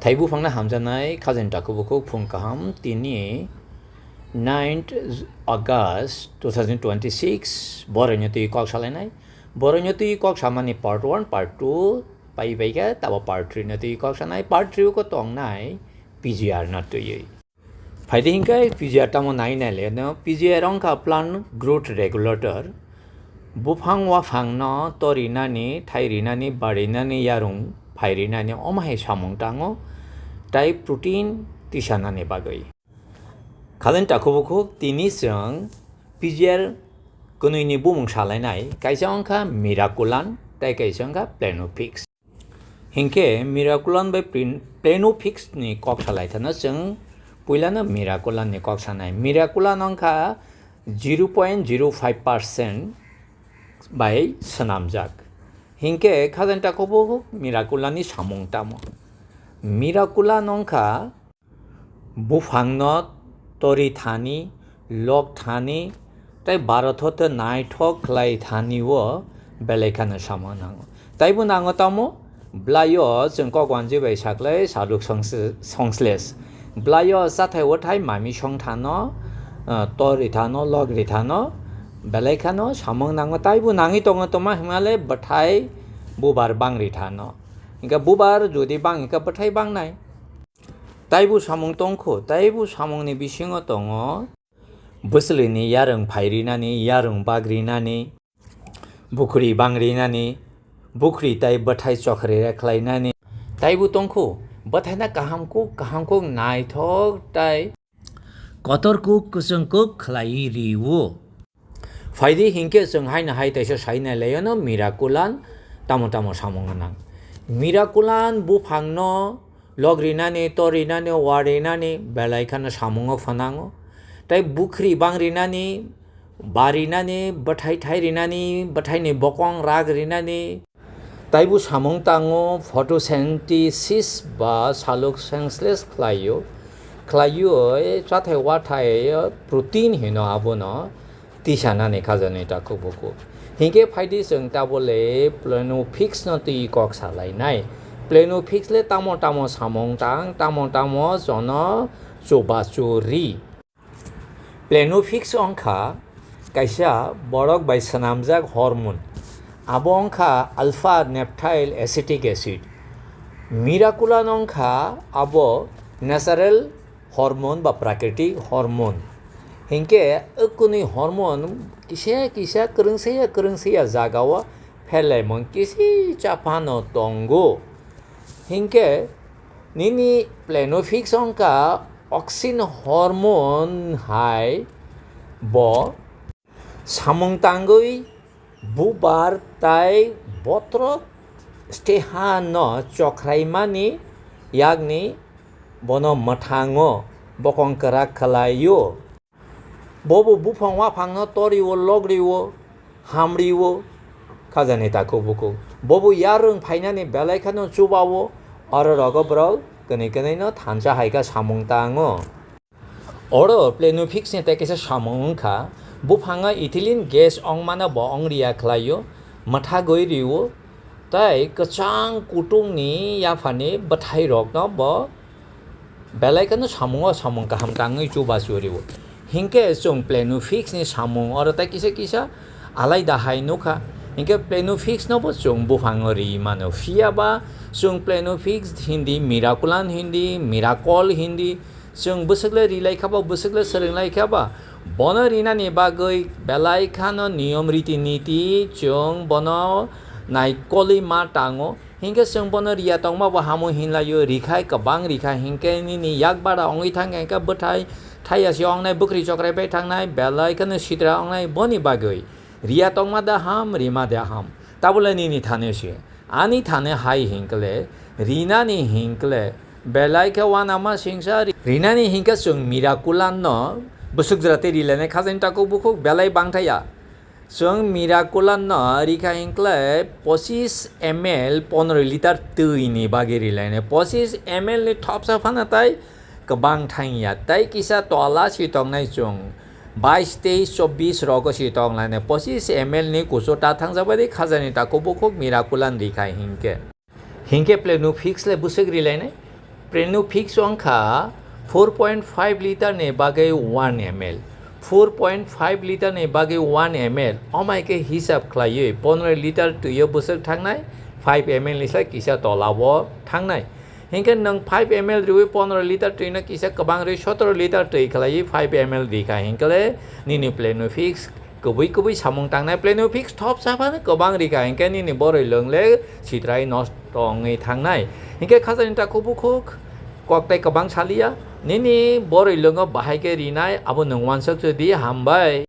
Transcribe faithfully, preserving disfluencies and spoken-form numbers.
Thai buphangno hamjaknai khajani takhuk bukhuk phung kaham, tini ninth August two thousand twenty-six, borokno twi kok salainai. Borokno twi kok samani part one, part two pai bai khe, tabo part three no twi kok sanai, part three o khe tongnai P G R no twiwi. Phaidi hinkhe P G R tamo nai nai le no, P G R wngkha plant growth regulator. Buphang waphangno torinani, thairinani, barinani, yarung phairinani omo hai samung tango, tai protein tisanani bagwi. Khajani takhuk bukhuk tini chwng P G R kwnwini bumung salainai, kaisa wngkha Miraculan, tai kaisa wngkha Plenofix. Hinkhe Miraculan bai Plen-, Plenofix ni kok salai thano chwng puilano Miraculan ni kok sanai. Miraculan wngkha zero point zero five percent bai swnamjak. Hinkhe khajani takhuk bukhuk Miraculan ni samung tamo? Miraculan wngkha buphangno tori thani, lok thani, tei barothoto naithok khlai thani o belai kheno samung nango. Taibo nango tamo, bwlaio chwng kok wanjwi bai saklai saluk songse-, songsles. Bwlaio chathai wathai mami song thano, ah, tor ri thano, lok ri thano, belai kheno samung nango. Taibo nangwi tongo tongma hwnmale bwthai bubar bang ri thano. Hinkhe bubar jodi bang hinkhe bwthai bangnai. Taibo samung tongkho, taibo samungni bisingo tongo bwswlwini yarwng phairinani, yarwng bagrinani, bukhri bangrinani, bukhri tai bwthai chokri rekhlainani. Taibo tongkho, bwthaino kaham kuk, kaham kuk naithok tai kotor kuk, kwchwng kuk khlaiwi rio. Phaidi hinkhe chwng haino hai taisa sai nai laiono Miraculan tamo tamo samung gwnang. Miraculan buphangno lok rinani, tor rinani, war rinani belai kheno samungo phanango. Tai bukhri bang rinani, bar rinani, bwthai thai rinani, bwthaini bokong rak rinani, taibo samung tango photosynthesis ba saluk sengsless khlaio. Khlaio, e chathai wathai, e protein hino abono tisanani khajani takhuk bukhuk. Hinkhe phaidi chwng tabole Plenofix no twi kok salainai. Plenofix le tamo tamo samung tang, tamo tamo jono chubachu ri. Plenofix wngkha kaisa borok bai swnamjak hormone. Abo wngkha alpha naphthyl acetic acid. Miraculan wngkha abo natural hormone ba prakritik hormone. Hinkhe o kwnwi hormone kisa kisa kwrwngsa ya kwrwngsa ya jagao pherlaimung kisi cha phano tongo. Hinkhe nini Plenofix wngkha auxin hormone hai bo samung tangwi bubar tai botrok steha no chokhraimani yakni bono mwthango bokong kwrak khlaio. Bobo buphang waphangno torio, logrio, hamrio, khajani takhuk bukhuk. Bobo yarwng phainani belai kheno chubao, oro rogo borok kwnwi kwnwino thansa hai kha samung tango. Oro Plenofix ni tei kaisa samung wngkha, buphanga ethylene gas ongmano bo ongriya khlaio, mwthagwi rio, tei kwchang kutung ni yaphani bwthai rokno bo belai kheno samungo samung kaham tangwi chubachu rio. Hinkhe chwng Plenofix ni samung oro tei kisa kisa alaida hai nukha. Hinkhe Plenofix no bo chwng buphango ri mano. Phiya ba chwng Plenofix hindi, Miraculan hindi, Miracle hindi, chwng bwswk le rilai kha ba, bwswk le swrwng lai kha ba, bono rinani bagwi belai khano niyom riti niti chwng bono naikolwi ma tango. Hinkhe chwng bono riya tongma bo hamo hinlaio, rikhai kwbang rikha, hinkhe nini yak bara wngwi thangkha, hinkhe bwthai thaiya se wngnai, bwkhri chokrai bai thangnai, belai kheno sitra wngnai, boni bagwi riya tongma da ham, rima da ham, tabole nini thani se. Ani thani hai hinkle, rinani hinkle, belai khe uanama singsa ri-, rinani hinkhe chwng Miraculan no bwswk jora tei rilainai khajani takhuk bukhuk belai bangthaya. Chwng Miraculan no rikha hinkle pochis M L, pondro litar twi ni bagwi rilainai. Pochis M L ni thopsa phano tai kwbang thangya. Tai kisa tola si tongnai chwng bais tei chobbish rogo si tonglainai. Pochis M L ni kuchuk ta thangjakbai di khajani takhuk bukhuk Miraculan rikha hinkhe. Hinkhe Plenofix le bwswk rilainai? Plenofix wngkha four point five liter ni bagwi one M L. Four point five liter ni bagwi one M L. Omai khe hisab khlaiwi pondro liter twi o bwswk thangnai, five M L ni sai kisa tola o thangnai. Hinkhe nwng five M L riwi pondro liter twi no kisa kwbang riwi sotoro liter twi khlaiwi five M L ri kha hinkhe le nini Plenofix kwbwi kwbwi samung tangnai. Plenofix thop sa phano kwbang ri kha hinkhe nini borwi lwng le sitrai nosto wngwi thangnai. Hinkhe khajani takhuk bukhuk kok tai kwbang saliya, nini borwi lwngo bahai khe rinai abo nwng uansuk sudi, hambai.